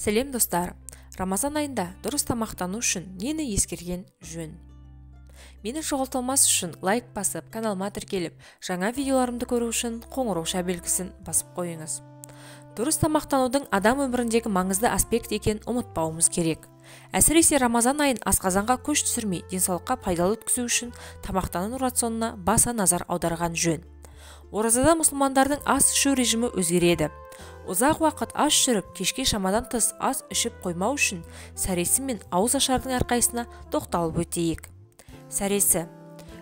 Сәлем достар! Рамазан айында дұрыс тамақтану үшін нені ескерген жөн? Мені жоғалтылмас үшін лайк басып, каналыма тіркеліп, жаңа видеоларымды көру үшін қоңырауша белгісін басып қойыңыз. Дұрыс тамақтанудың адам өміріндегі маңызды аспект екенін ұмытпауымыз керек. Әсіресе Рамазан айын асқазанға күш түсірмей, денсаулыққа пайдалы өткізу үшін тамақтану рационына баса назар аударған жөн. Оразада мұсылмандардың ас ішу режимі өзгереді. Ұзақ уақыт аш жүріп, кешке шамадан тыс ас ішіп қоймау үшін сәресі мен ауыз ашардың әрқайсысына тоқталып өтейік. Сәресі.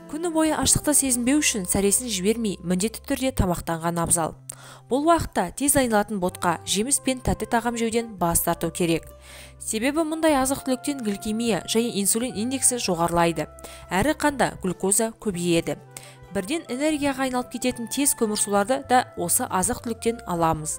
Күні бойы аштықты сезінбеу үшін сәресін жібермей, міндетті түрде тамақтанған абзал. Бұл уақытта тез айналатын ботқа, жеміс пен тәтті тағам жеуден бас тарту керек. Себебі мұндай азық-түліктен гликемия және инсулин индексі жоғарылайды. Әрі қанда глюкоза көбейеді. Бірден энергияға айналып кететін тез көмірсуларды да осы азық-түліктен аламыз.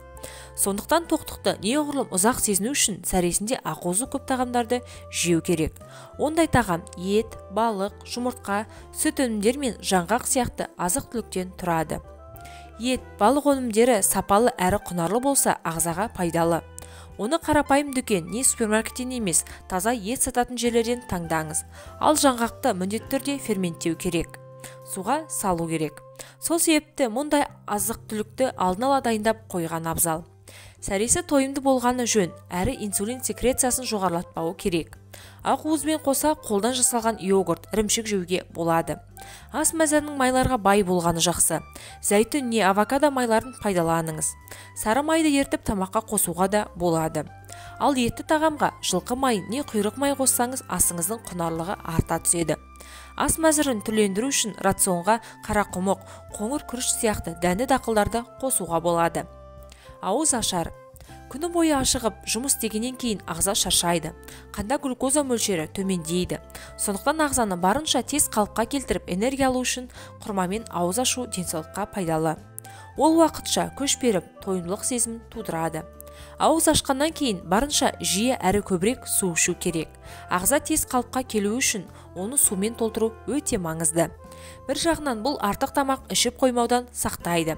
Сондықтан тоқтықты неғұрлым ұзақ сезіну үшін сәресінде ақуызы көп тағамдарды жеу керек. Ондай тағам ет, балық, жұмыртқа, сүт өнімдері мен жаңғақ сияқты азық-түліктен тұрады. Ет, балық өнімдері сапалы әрі құнарлы болса ағзаға пайдалы. Оны қарапайым дүкен не супермаркеттен емес, таза ет сататын жерлерден таңдаңыз. Ал жаңғақты міндетті түрде ферменттеу керек. Суға салу керек. Сол себепті мұндай азық-түлікті алдын ала дайындап қойған абзал. Сәресі тойымды болғаны жөн, әрі инсулин секрециясын жоғарылатпауы керек. Ақуызбен қоса қолдан жасалған йогурт, ірімшік жеуге болады. Ас мәзірінің майларға бай болғаны жақсы. Зәйтүн не авокадо майларын пайдаланыңыз. Сары майды ертіп тамаққа қосуға да болады. Ал етті тағамға жылқы майын не құйрық май қоссаңыз, асыңыздың құнарлығы арта түседі. Ас мәзірін түрлендіру үшін рационға қарақұмық, қоңыр күріш сияқты дәнді дақылдарды қосуға болады. Ауыз ашар. Күні бойы ашығып, жұмыс істегеннен кейін ағза шаршайды. Қанда глюкоза мөлшері төмендейді. Сондықтан ағзаны барынша тез қалыпқа келтіріп энергия алу үшін құрмамен ауыз ашу денсаулыққа пайдалы. Ол уақытша күш беріп, тойымдылық сезімін тудырады. Ауыз ашқаннан кейін барынша жиі әрі көбірек су ішу керек. Ағза тез қалыпқа келуі үшін оны сумен толтыру өте маңызды. Бір жағынан бұл артық тамақ ішіп қоймаудан сақтайды.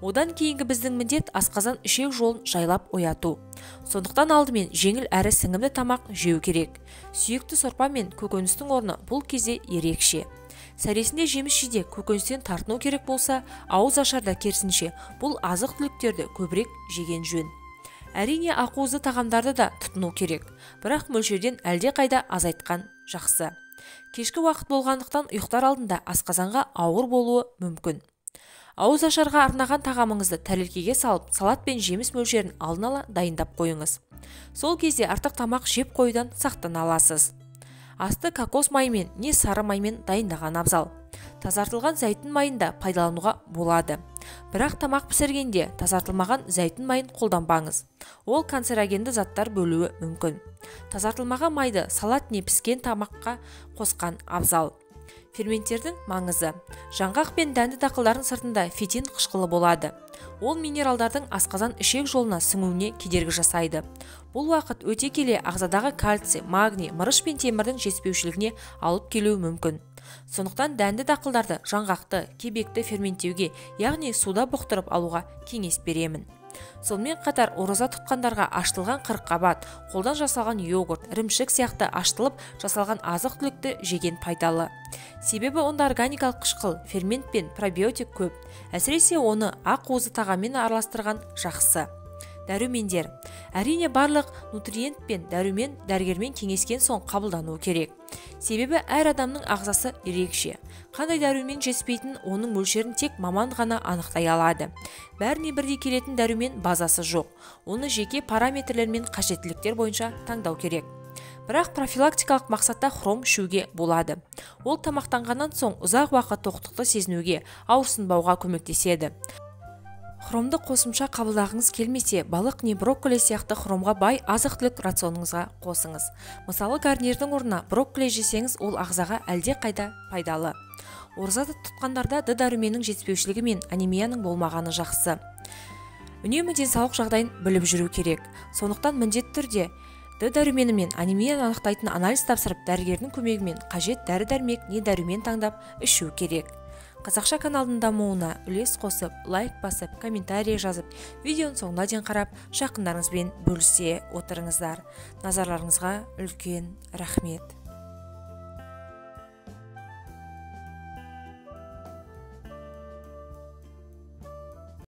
Одан кейінгі біздің міндет асқазан ішек жолын жайлап ояту. Сондықтан алдымен жеңіл әрі сіңімді тамақ жеу керек. Сүйекті сорпа мен көкөністің орны бұл кезде ерекше. Сәресінде жеміс-жидек көкөністен тартыну керек болса, ауыз ашарда керісінше бұл азық-түліктерді көбірек жеген жөн. Әрине ақуызды тағамдарды да тұтыну керек, бірақ мөлшерден әлдеқайда азайтқан жақсы. Кешкі уақыт болғандықтан ұйықтар алдында асқазанға ауыр болуы мүмкін. Ауыз ашарға арнаған тағамыңызды тәрелкеге салып, салат пен жеміс мөлшерін алдын ала дайындап қойыңыз. Сол кезде артық тамақ жеп қоюдан сақтана аласыз. Асты кокос майымен не сары маймен дайындаған абзал. Тазартылған зәйтүн майын да пайдалануға болады. Бірақ тамақ пісіргенде тазартылмаған зәйтүн майын қолданбаңыз. Ол канцерогенді заттар бөлуі мүмкін. Тазартылмаған майды салат не піскен тамаққа қосқан абзал. Ферменттердің маңызы. Жаңғақ пен дәнді дақылдардың сыртында фитин қышқылы болады. Ол минералдардың асқазан ішек жолына сіңуіне кедергі жасайды. Бұл уақыт өте келе ағзадағы кальций, магний, мырыш пен темірдің жетіспеушілігіне алып келуі мүмкін. Сондықтан дәнді дақылдарды, жаңғақты, кебекті ферменттеуге, яғни суда бұқтырып алуға кеңес беремін. Сонымен қатар ораза тұтқандарға ашытылған қырыққабат, қолдан жасалған йогурт, ірімшік сияқты ашытылып жасалған азық-түлікті жеген пайдалы. Себебі онда органикалық қышқыл, фермент пен пробиотик көп. Әсіресе оны ақуызды тағаммен араластырған жақсы. Дәрумендер. Әрине барлық нутриент пен дәрумен дәрігермен кеңескен соң қабылдануы керек. Себебі әр адамның ағзасы ерекше. Қандай дәрумен жетіспейтінін оның мөлшерін тек маман ғана анықтай алады. Бәріне бірдей келетін дәрумен базасы жоқ. Оны жеке параметрлер мен қажеттіліктер бойынша таңдау керек. Бірақ профилактикалық мақсатта хром ішуге болады. Ол тамақтанғаннан соң ұзақ уақыт тоқтықты сезінуге, ауырсынбауға көмектеседі. Хромды қосымша қабылдағыңыз келмесе, балық не брокколи сияқты хромға бай азық-түлік рационыңызға қосыңыз. Мысалы, гарнирдің орнына брокколи жесеңіз, ол ағзаға әлдеқайда пайдалы. Ораза тұтқандарда Д дәруменінің жетіспеушілігі мен анемияның болмағаны жақсы. Үнемі денсаулық жағдайын біліп жүру керек. Сондықтан міндетті түрде Д дәрумені мен анемияны анықтайтын анализ тапсырып, дәрігердің көмегімен қажет дәрі-дәрмек не дәрумен таңдап ішу керек. Қазақша каналдың дамуына үлес қосып, лайк басып, комментарий жазып, видеоның соңына дейін қарап, жақындарыңызбен бөлісе отырыңыздар. Назарларыңызға үлкен рахмет.